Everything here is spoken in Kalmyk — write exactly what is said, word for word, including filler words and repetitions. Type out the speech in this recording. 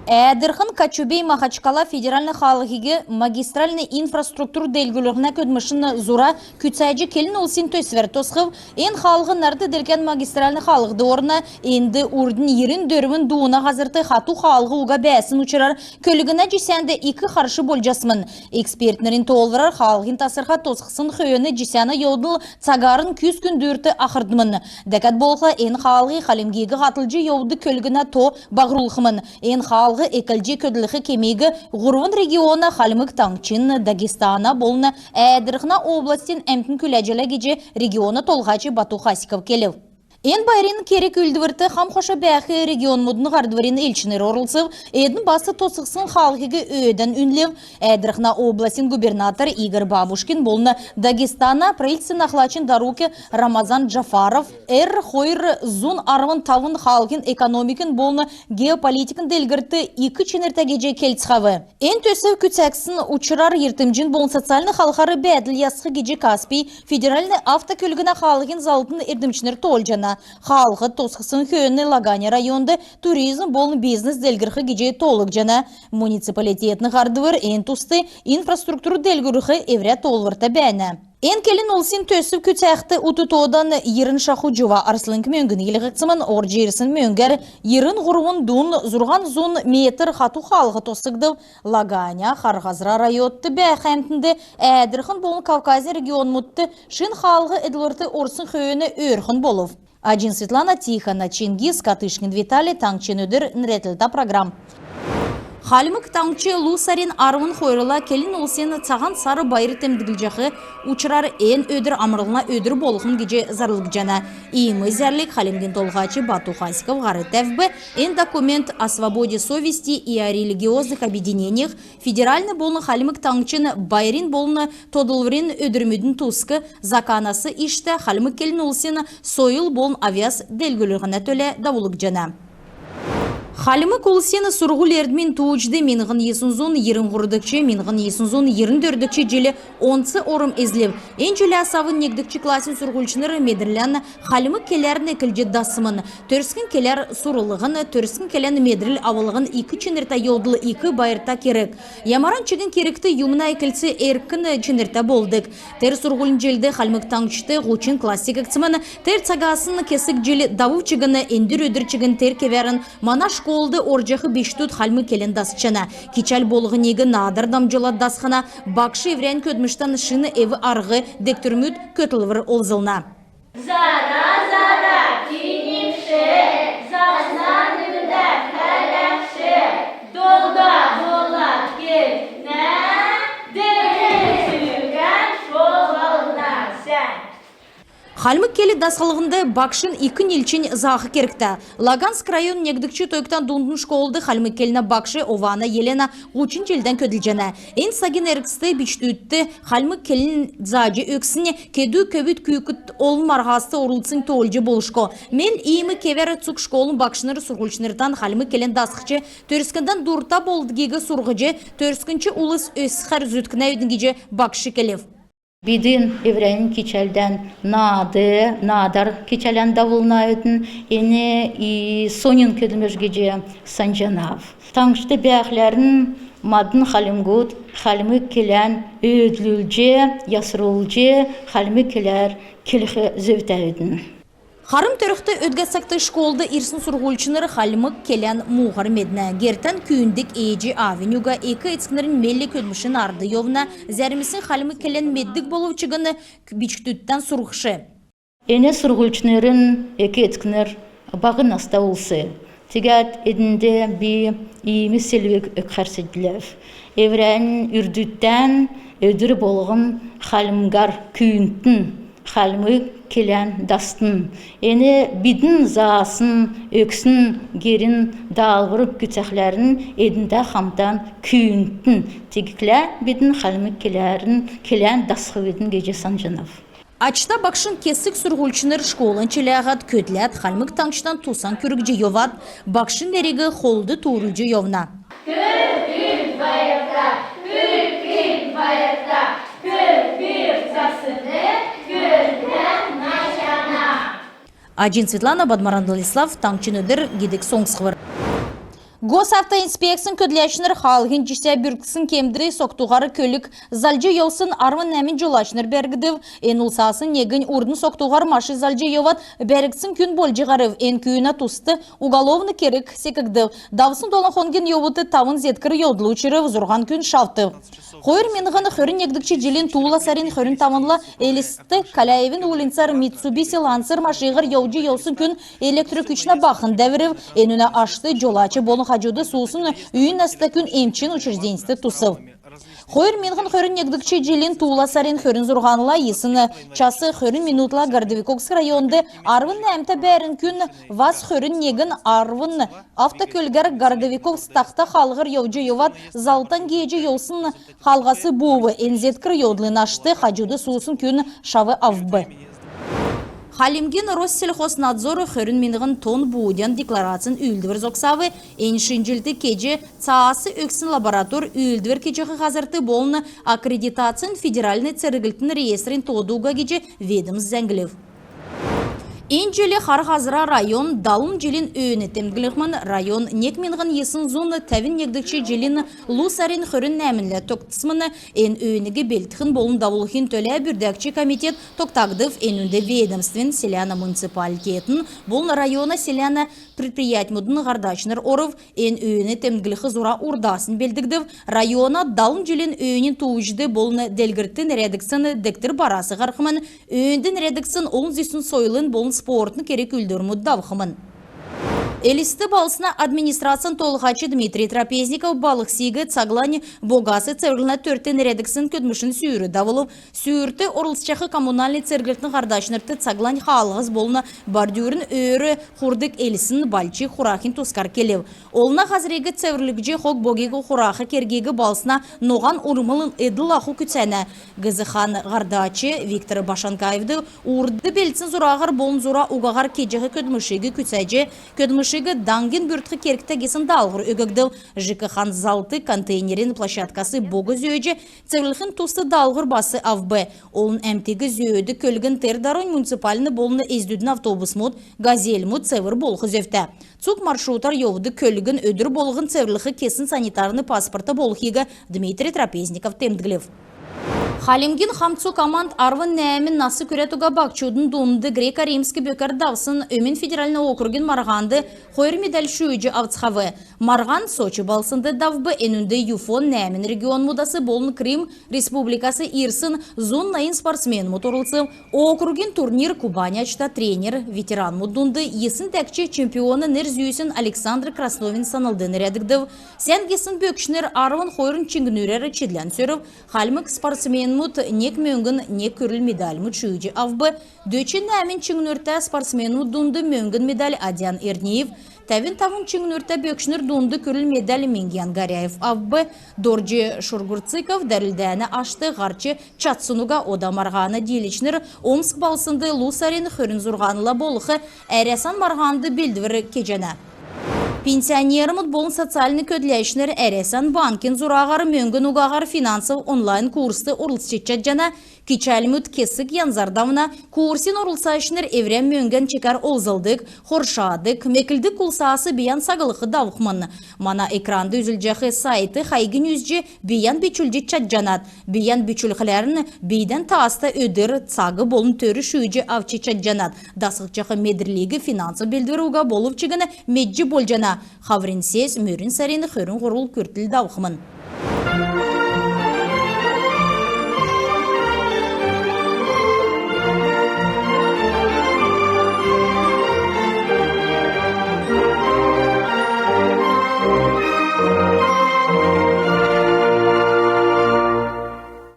Әәдрхн — Кочубей — Махачкала федеральн хаалһиг магистральн инфраструктур делгрүллһнә көдлмшин зура күцәҗ, келн улсин төсвәр тосхв. Эн хаалһ нарт делкән магистральн хаалһд орна. Энд урднь йирн дөрвн дууна һазрт хату хаалһ уга бәәсн учрар көлгнә җисәнд ик харш болҗасмн. Экспертнрин тоолврар, хаалһин тасрха тосхсн хөөн җисәнә йовдл цагарн күс күндүрт ахрдмн. Дәкәд болхла, эн хаалһ Хальмгиг һатлҗ йовдг көлгнә то баһрулхмн. Эн хаалһ эклҗ көдлх кемиг һурвн региона: Хальмг Таңһчин, Дагестана болн Әәдрхнә областин әмтн күләҗәнә гиҗ региона толһач Бату Хасиков келв. Эн байрин керг-үүлдврт хам-хоша бәәх регионмудын һардврин элчнр орлцв. Эдн бас тосхсн хаалһиг өөдән үнлв. Әәдрхнә областин губернатор Игорь Бабушкин болн Дагестана правительствин ахлачин дарук Рамазан Джафаров Р хойр зун арвн тавн хаалһин экономикин болн геополитикин делгрлтд ик чинртә гиҗ келцхәв. Эн төсв күцәгдсн учрар йиртмҗин болн социальн халхар бәәдл ясх гиҗ Каспий федеральн автокөлгнә хаалһин заллтын эрдмчнр тоолҗана. Хаалһ тосхсн хөөн Лаганя районд туризм болн бизнес делгрх гиҗ тоолгдҗана. Муниципалитетин һардвр эн туст инфраструктур делгрүлх эврә тоолврта бәәнә. Эн келн улсин төсв күцәхд ут тоодан йирн шаху җува арслң мөңгн йилһгдсмн. Орҗ ирсн мөңгәр йирн һурвн дуун зурһан зун метр хату хаалһ тосхгдв. Лаганя, Хар Һазра райодт бәәх әмтнд Әәдрхн болн Кавказин регионмудт шин хаалһ эдлврт орсн хөөн өөрхн болв. Аҗин Светлана, Тихона Чингиз, Катышкин Виталий, «Таңһчин өдр» нерәдлтә программ. Хальмг Таңһч Лу сарин арвн хойрла келн улсин Цаһан сар байр темдглҗәх учрар эн өдр амрлһна өдр болхмн гиҗ зарлгдҗана. Иим зәрлг Хальмгин Толһач Бату Хасиков һар тәвв. Эн документ «О свободе совести и о религиозных объединениях» федеральн болн Хальмг Таңһчин байрин болн тодлврин өдрмүдин туск заканас иштә хальмг келн улсин сойл болн авъяс делгрүллһнә төлә давулгдҗана. Хальмг улсин сурһуль-эрдмин тууҗд миңһн йисн зун йирн һурвдгч — миңһн йисн зун йирн дөрвдгч җил онц орм эзлв. Эн җиләс авн негдгч классин сурһульчнр медрлән хальмг келәрн эклҗ дасмн. Төрскн келәр сурлһн, төрскн келән медрл авлһн ик чинртә йовдл, ик байрта керг. Ямаран чигн кергт юмна эклц эрк чинртә болдг. Тер сурһулин җилд Хальмг Таңһчд һучн класс секгдсмн. Тер цагасн кесг җил давв чигн, эндр өдр чигн тер кевәрн мана школд орҗах бичкдүд хальмг келән дасчана. Кичәл болһниг наадар дамҗулад дасхна, багш эврән көдлмштән шин эв-арһ, дегтрмүд, көтлвр олзлна. Зара-зара тиңнхш, заснан үндәр хәләхш, долда болад келтнә, дегнсүкән шовалнасән. Хальмг кел дасхлһнд багшин ик нилчнь заах кергтә. Лаганск район негдгч тойгта дундын школд хальмг келнә багш Ована Елена һучн җилдән көдлҗәнә. Эн цагин эргцд бичкдүдт хальмг келн зааҗ өгснь кедү көвүд күүкд олн марһаст орлцснь тоолҗ болшго. Мел иим кевәр цуг школын багшнр сурһульчнртан хальмг келән дасхҗ, төрскндән дурта болдгиг сурһҗ, төрскнч улс өсхәр зүткнәвидн гиҗ багш келв. Бидн эврәннь кичәлдән наад, наадар кичәлән давулнавидн, эн и соньн көдлмш гиҗ санҗанав. Таңһчд бәәхләрн мадн хальмгуд хальмг келән өөдлүлҗ, ясрулҗ, хальмг келәр келх зөвтәвидн. Харм төрхд, өдгә цагт школд ирсн сурһульчнр хальмг келән муһар меднә. Гертән күүнддг ээҗ-аавнь уга, эк-эцкнрнь мел көдлмшин ард йовна. Зәрмснь хальмг келән меддг болв чигн, бичкдүдтән сурһхш. Эн сурһульчнрнь эк-эцкнр баһ наста улс. Тегәд эднд би иим селвг өгхәр седләв. Эврәннь үрдүдтән өдр болһн хальмгар күүндтн, хальмг келән дастн. Эн бидн заасн, өгсн герин даалһвр күцәхләрн эднтә хамдан күүндтн. Тиигхлә бидн хальмг келәрн, келән дасхвидн гиҗ санҗанав. Ачта багшин кесг сурһульчнр школан чиләһәд, көдләд, Хальмг Таңһчдан тусан күргҗ йовад, багшин нериг холд туурулҗ йовна. Аҗин Светлана, Бадмаран Владислав, «Таңһчин өдр» гидг соңсхвр. Госавтоинспекцин көдләчнр хаалһин җисә бүртксн кемд согтуһар көлг залҗ йовсн арвн нәәмн җолачнр бәргдв. Эн улсасн негнь урднь согтуһар машин залҗ йовад бәргдсн күн болҗ һарв. Эн күүнә туст уголовн керг секгдв. Давсн долан хонгин йовудт тавн зеткр йовдл учрв, зурһан күн шавтв. Хойр миңһн хөрн негдгч җилин туула сарин хөрн тавнла Элст Каляевин уульнцар Mitsubishi Lancer машиһар йовҗ йовсн күн электр күчнә бахн дәврв. Энүнә ашт җолач болн хаҗуд суусн үйн наста күн эмчин учрежденьст тусв. Хойр миңһн хөрн негдгч җилин туула сарин хөрн зурһанла йисн час хөрн минутла Городовиковск районд арвн нәәмтә бәәрн күн ВАЗ хөрн негн арвн автокөлгәр Городовиковск — Тахта хаалһар йовҗ йовад залтан гееҗ йовсн хаалһас буув. Эн зеткр йовдлын ашт хаҗуд суусн күн шав авв. Хальмгин Россельхознадзор хөрн миңһн тонн буудян декларацин үүлдвр зогсав. Эн шинҗлт кеҗ цаас өгсн лаборатор үүлдвр кеҗәх һазрт болн аккредитацин федеральн церглтин реестрин тоод уга гиҗ ведомств зәңглв. Эн җил Хар Һазра район далн җилин өөн темдглхмн. Район нег миңһн йисн зун тәвн негдгч җилин лу сарин хөрн нәәмнлә тогтсмн. Эн өөниг белдхин болн давулхин төлә бүрдәгч комитет тогтагдв. Энүнд ведомствин, селәнә муниципалитетин болн района селәнә предприятьмүдин һардачнр орв. Эн өөн темдглх зура урдаснь белдгдв. Района далн җилин өөнин тууҗд болн делгрлтд нерәдгдсн дегтр барас һархмн. Өөнд нерәдгдсн олн зүсн сойлын болн спортын керг-үүлдврмүд давхмн. Элст балһсна администрацин толһач Дмитрий Трапезников балһсиг цаглань богас цеврллһнә төрт нерәдгдсн көдлмшин сүүр давулв. Сүүрт орлцҗах коммунальн церглтин һардачнрт цаглань хаалһс болн бордюрин өөр хурдг элсн, бальчг хурахин тускар келв. Олна һазриг цеврлҗ, хог-богиг хурах кергиг балһсна ноһан урһмлын эдл-аху күцәнә. ГЗХ-н һардач Виктор Башанкаевд урд белдсн зураһар болн зура угаһар кеҗәх көдлмшиг күцәҗ, көдлмшиг даңгин бүрткх кергтә гисн даалһвр өггдв. ЖКХ-н залт контейнерин площадкас бог зөөҗ цеврлхин туст даалһвр бас авв. Олн әмтиг зөөдг көлгн, тер дарунь муниципальн болн эздүдин автобусмуд, газельмүд цевр болх зөвтә. Цуг маршрутар йовдг көлгн өдр болһн цеврлх кесн санитарн паспортта болхиг Дмитрий Трапезников темдглв. Хальмгин хамцу команд арвн нәәмн нас күрәд уга баһчудын дунд грек-римск бөкәр давсн Өмн федеральн округин марһанд хойр медаль шүүҗ авцхав. Марһан Сочи балһснд давв. Энүнд ЮФО-н нәәмн регионмудас болн Крым Республикас ирсн зун найн спортсменмүд орлцв. Округин турнир Кубань ачта тренер, ветеранмуд дунд йисн дәкҗ чемпиона нер зүүсн Александр Красновин санлд нерәдгдв. Сән гисн бөкчнр арвн хойр чиңнүрәр чидлән сөрв. Хальмг спортсменмүд нег мөңгн, нег күрл медальмуд шүүҗ авв. Дөчн нәәмн чиңнүртә спортсменмүд дунд мөңгн медаль Адьян Эрниев, тәвн тавн чиңнүртә бөкчнр дунд күрл медаль Мингиян Горяев авв. Дорҗ Шургурциков дәрүлдәнә ашт һарч чадсн уга. Ода марһана дииләчнр Омск балһснд лу сарин хөрн зурһанла болх Әрәсән марһанд белдвр кеҗәнә. Пенсионермүд болн социальн көдләчнр Әрәсән банкин зураһар мөңгн угаһар финансов онлайн-курст орлцҗ чадҗана. Кичәлмүд кесг янзар давна. Курсин орлцачнр эврә мөңгән чикәр олзлдг, хоршадг, меклдг улсас бийән саглх давхмн. Мана экранд үзүлҗәх сайтд хайгинь үзҗ, бийән бичүлҗ чадҗанат. Бийән бичүлхләрн бийдән тааста өдр, цаг болн төр шүүҗ авч чадҗанат. Дасхҗах медрлиг финансов белдвр уга болв чигн медҗ болҗана. Хаврин сессь мөрн сарин хөрн һурвн күртл давхмн.